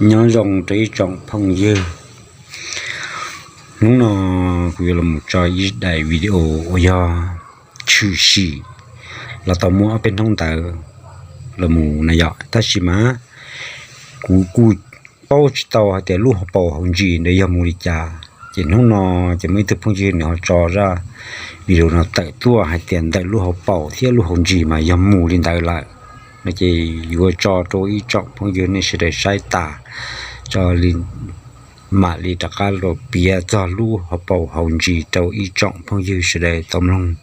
Nyob zoo rau ib tsoom phooj ywg, hnub no kuv yuav los tso ib daim video uas yog tshwm sim los tau muaj ob peb hnub ntawd los mus na yom. Tab sis mas kuv kuj paub tsis tau hais tias lub hauv paus hauv ntsis ntawd yog mus li cas. Ces hnub no ces muaj ib tug phooj ywg nws ho tso zaj video no tawm tuaj hais tias ntawm lub hauv paus thiab lub hauv ntsis mas yog mus li ntawd lawm no. Ces yuav tso rau ib tsoom phooj ywg nej sawv daws saib tas, tso li mam li rov qab los piav txog lub hauv paus hauv ntsis rau ib tsoom phooj ywg sawv daws tau mloog.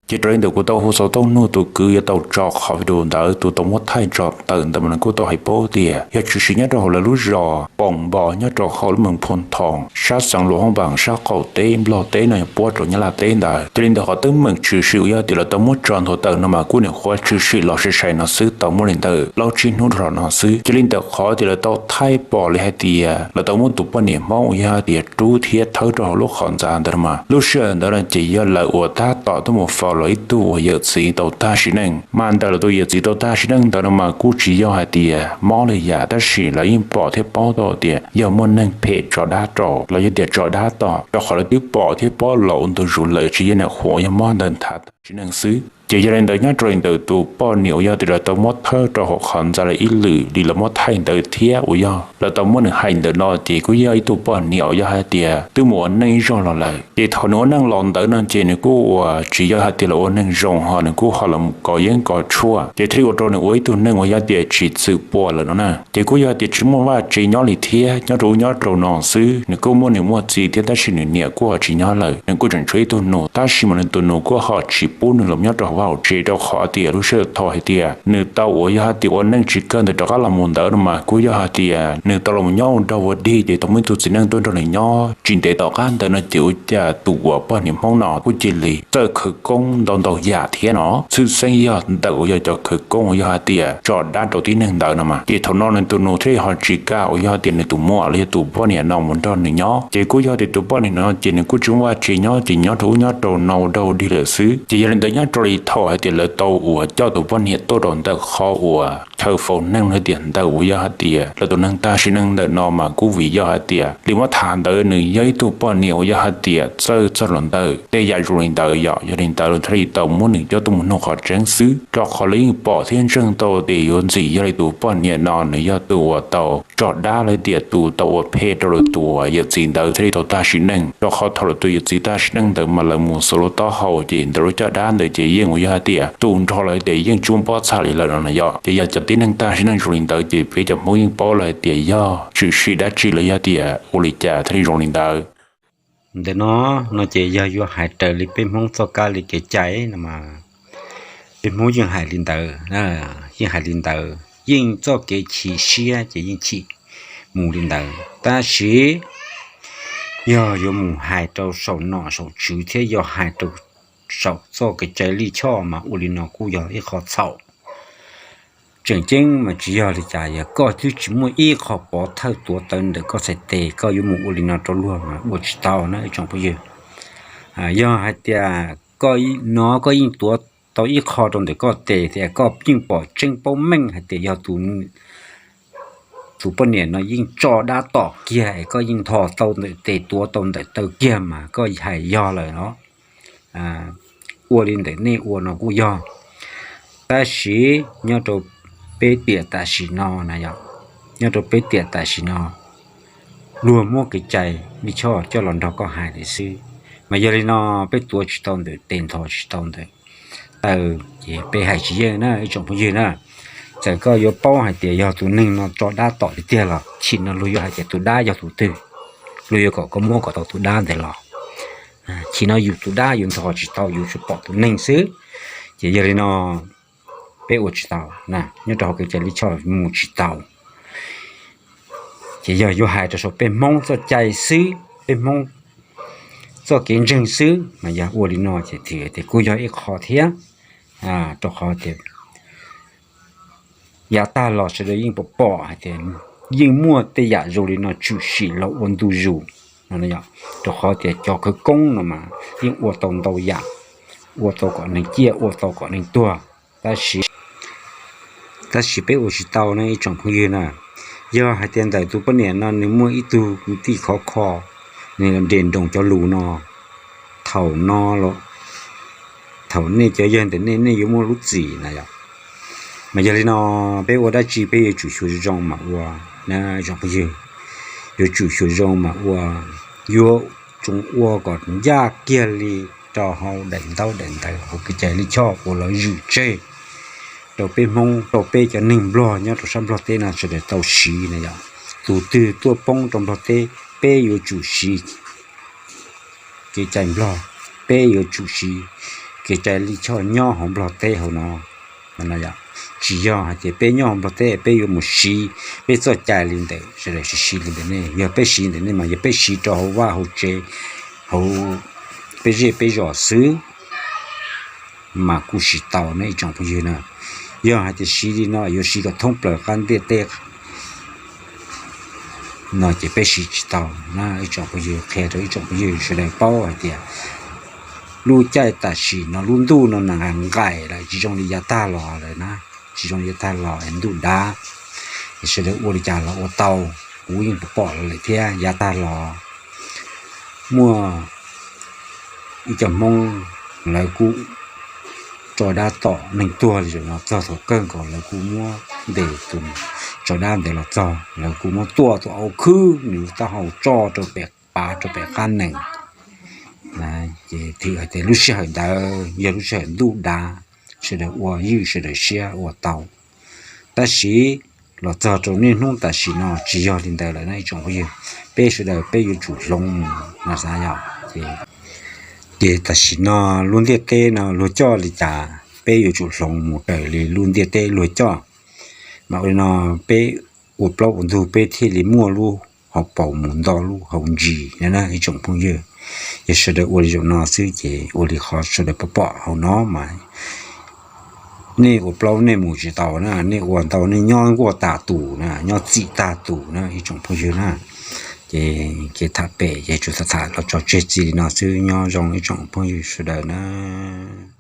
Ces raws li ntawm kuv tau hu xov tooj nug tus kwv yuav tau tso qhov video ntawd, tus tau muab thaij tso tawm ntawd mas nws kuj tau hais paub tias yog tshwm sim nyob rau hauv lawv lub zos Poos Npo nyob rau hauv lub moos Phoo Thoo sab xeev Luas Hooj Vaas sab qaum teb Nplog teb no yog puab rau Nyab Laj teb ntawd. Cia li ntawm qhov teeb meem tshwm sim uas yog tias lawv tau muab tso nthuav tawm no mas kuj nyuam qhuav tshwm sim los sai sai no xwb, tau muaj li ntawm plaub tsib hnub rau no xwb. Cia li ntawm qhov tias lawv tau thaij pom li hais tias lawv tau muab tus poj niam Hmoob uas yog tias rub thiab thawb rau hauv lub qhov ntxa ntawd no mas lub sij hawm ntawd no ces yog lawv uas tab tom tuaj mus faus los ib tug uas yawm txiv tau tag sim neej. Mas ntawm lawv tus yawm txiv tau tag sim neej ntawd no mas kuj tsis yog hais tias mob li yam, tab sis lawv yeej pom thiab paub tau tias yog muaj neeg phem tso dab rau los yog tias tso dab tom, rau qhov lawv twb pom thiab paub los ua ntu zus lawm, tsis yog nyuam qhuav yog mob ntawd nthav tag sim neej xwb. Ces yog li ntawd nyob rau li ntawm tus poj niam uas yog tias lawv tau muab thawb rau hauv qhov ntxa li ib lwm li lawv muab thaij ntawd thiab uas yog lawv tau muab nws hais ntawm no ces kuj yog ib tug poj niam uas yog hais tias twb mus ua neej ib zaug los lawm. Ces thaum nws ua neej los ntawd no ces nws kuj uas tsis yog hais tias los ua neeg zoo ho nws kuj ho los kov yeeb kov tshuaj, ces thiaj li ua rau nws ua ib tug neeg uas yog tias tsis txwm pua lawm no na. Ces kuj yog tias tsis muaj vaj tsev nyob li thiab, nyob rau ub nyob rau no xwb. Nws kuj muaj niam muaj txiv thiab tab sis nws niam kuj ho tsis nyob lawm, nws kuj tseem tshuav ib tug nus, tab sis mas nws tus nus kuj ho tsis pub nws los nyob rau hauv vaj hauv tsev rau qhov tias lub sij hawm thaum hais tias nws tau uas yog hais tias ua neej tsis kawg ntawd rov qab los mus ntawd no mas kuj yog hais tias nws tau los nyob ua dog ua dig ces tau muaj ib tug txiv neej tuaj nrog nws nyob. Tsis ntev tom qab ntawd no ces ua cas tus uas poj niam Hmoob no kuj cia li txawj khawv koob ntau ntau yam thiab no, tshwj xeeb yog ntawm uas yog cov khawv koob uas yog hais tias tso dab rau tib neeg ntawd no mas. Ces thaum no nws tus nus thiaj ho tsis kam uas yog hais tias nws tus muam los yog tus poj niam no mus nrog nws nyob, ces kuj yog tias tus poj niam no ces nws kuj tsis muaj vaj tsev nyob ces nyob rau ub nyob rau no ua dog ua dig lawm xwb. Ces yog li ntawd nyob rau li thaum hais tias lawv tau uas coj tus poj niam tuaj rau ntawm qhov uas chaw faus neeg los tias ntawm uas yog hais tias lawv tus neeg tag sim neej ntawm no mas kuj vim yog hais tias li muab tham ntawd nws yog ib tug poj niam uas yog hais tias txawj txog los ntawm tej yam zoo li ntawd yom. Yog li ntawd lawv thiaj li tau muab nws coj tuaj mus nug qhov tseeb xwb, rau qhov lawv yeej pom thiab ntseeg tau tias yuav ntxim yog li tus poj niam no nws yog tus uas tau tso dab los tias tus tau ua phem rau lawv tus uas yawm txiv ntawd thiaj li tau tag sim neej, rau qhov thaum lawv tus yawm txiv tag sim neej ntawd mas lawv mus xuas lub taub hau ces ntawm lub caj dab ntawd ces yeej uas yog hais tias tu nrho lawm tias yeej tsis muaj pob txha li lawm no na yom. Ces yog cov tib neeg tag sim neej zoo li ntawd ces peb cov Hmoob yeej paub lawm hais tias yog tshwm sim dab tsi los yog tias ua li cas thiaj li zoo li ntawd. Ntawm no, no ces yog yuav hais raws li peb Hmoob txoj kab li kev cai no mas peb Hmoob yeej hais li ntawd, yeej hais li ntawd, yeej txoj kev chim siab ces yeej chim mus li ntawd. Tab sis yog yuav mus hais rau saum nom saum tswv thiab yog hais rau saum txoj kev cai lij choj mas ua li no kuj yog ib qho txhaum. Tseem ceeb mas tsis yog li cas, yog koj twb tsis muaj ib qho pov thawj tuav tawv ntawm koj txhais tes koj yuav mus ua li no rau luag mas ua tsis tau na ib tsoom phooj ywg. Yog hais tias koj no koj yeej tuav tau ib qho rau ntawm koj tes thiab koj yeej pom tseeb paub meej hais tias yog tus poj niam no yeej tso dab tom kiag es koj yeej ntho tau ntawm tes tuav tau ntawm taw kiag mas koj hais yog lawm no. Ua li ntawm nej ua no kuj yog. Tab sis nyob rau peb tiam tam sim no na yom, nyob rau peb tiam tam sim no luag muab kev cai lij choj coj los nrog koj hais li xwb. Mas yog li no peb tuav tsis tau ntawm tes, ntho tsis tau ntawm taw, ces peb hais tsis yeej na ib tsoom phooj ywg na. Txawm koj yuav paub hais tias yog tus neeg no tso dab tom tiag tiag los chim no luag yuav hais tias tus dab yog tus twg, luag yuav kom koj muab kom tau tus dab ntawd los. Chim no yus tus dab yus ntho tsis tau, yus tsuas pom tus neeg xwb. Ces yog li no peb ua tsis tau, nyob rau hauv kev cai lij choj mus tsis tau. Ces yog yuav hais rau saum peb Hmoob txoj cai xwb, peb Hmoob txoj kev ntseeg xwb mas yog ua li no ces tias kuj yog ib qho thiab, rau qhov tias yav tag los sawv daws yeej pom pom hais tias yeej muaj tej yam zoo li no tshwm sim los ua ntu zus no, rau qhov tias cov khawv koob no mas yeej ua tau ntau yam, ua tau kom neeg ciaj, ua tau kom neeg tuag. Tab sis, tab sis peb ua tsis tau na ib tsoom phooj ywg na. Yog hais tias ntawm tus poj niam no nws muaj ib tug kwv tij khov kho, nws los nres nroos cov lus no, thaum no los thaum nej cov yawg ntawm nej, nej yuav muaj lub txim na yom. Mas yog li no, peb ua dab tsi peb yuav tsum xyuas zoo mas ua, na, tsoom phooj ywg, yuav tsum xyuas zoo mas ua, yuav tsum ua kom ncaj kiag li rau hauv daim ntaub daim ntawv hauv kev cai lij choj uas lawv zwm tseg rau peb Hmoob, rau peb cov neeg Nplog nyob rau sab Nplog teb no sawv daws tau siv na yom. Tus twg tuaj poob rau Nplog teb, peb yuav tsum siv kev cai Nplog, peb yuav tsum siv kev cai lij choj nyob hauv Nplog teb hauv no. Tsis yog hais tias peb nyob hauv Nplog teb peb yuav mus siv peb txoj cai li ntawm sawv daws siv li ntawm nej. Yog peb siv ntawm nej mas yog peb siv rau hauv vaj hauv tsev, hauv peb zej peb zos xwb mas kuj siv tau na ib tsoom phooj ywg na. Yog hais tias siv li no yuav siv kom thoob plaws qab ntiaj teb no ces peb siv tsis tau na ib tsoom phooj ywg. Qhia rau ib tsoom phooj ywg sawv daws paub hais tias lub caij tam sim no lub ntuj no nws nqaim lawm, tsis zoo li yav tag los lawm na, tsis zoo li yav tag los es ntuj dav, es sawv daws ua li cas los ua tau. Kuv yeej pom los lawm thiab, yav tag los muaj ib co Hmoob lawv kuj tso dab tom neeg tuag li zaum no, txog thaum kawg nkaus lawv kuj muab ntes tus tso dab ntawd los txog, lawv kuj muab tua tus au khwb nws taub hau tso rau pem, pav rau pem qab nees. Ces thiaj hais tias lub sij hawm ntawd yog lub sij hawm ntuj dav, sawv daws ua ywj sawv daws siab ua tau. Tab sis los txog rau niaj hnub tam sim no tsis yog li ntawd lawm na ib tsoom phooj ywg. Peb sawv daws peb yuav tsum hloov mus no xav yog. Ces tam sim no lub ntiaj teb no luag coj li cas peb yuav tsum hloov mus raws li lub ntiaj teb luag coj. Mas ua li no peb ua plaub ua ntug peb thiaj li muaj lub hauv paus mus nto lub hauv ntsis na ib tsoom phooj ywg. Yog sawv daws ua li zaum no xwb ces ua li qhov sawv daws pom pom hauv no mas nej ua plaub nej mus tsis tau na, nej ua ntau nej nyob nkuaj tag tus na, nyob txim tag tus na ib tsoom phooj ywg na. Ces kev tham pem ces tsuas tham los tso tseg txij li no xwb, nyob zoo ib tsoom phooj ywg sawv daws na.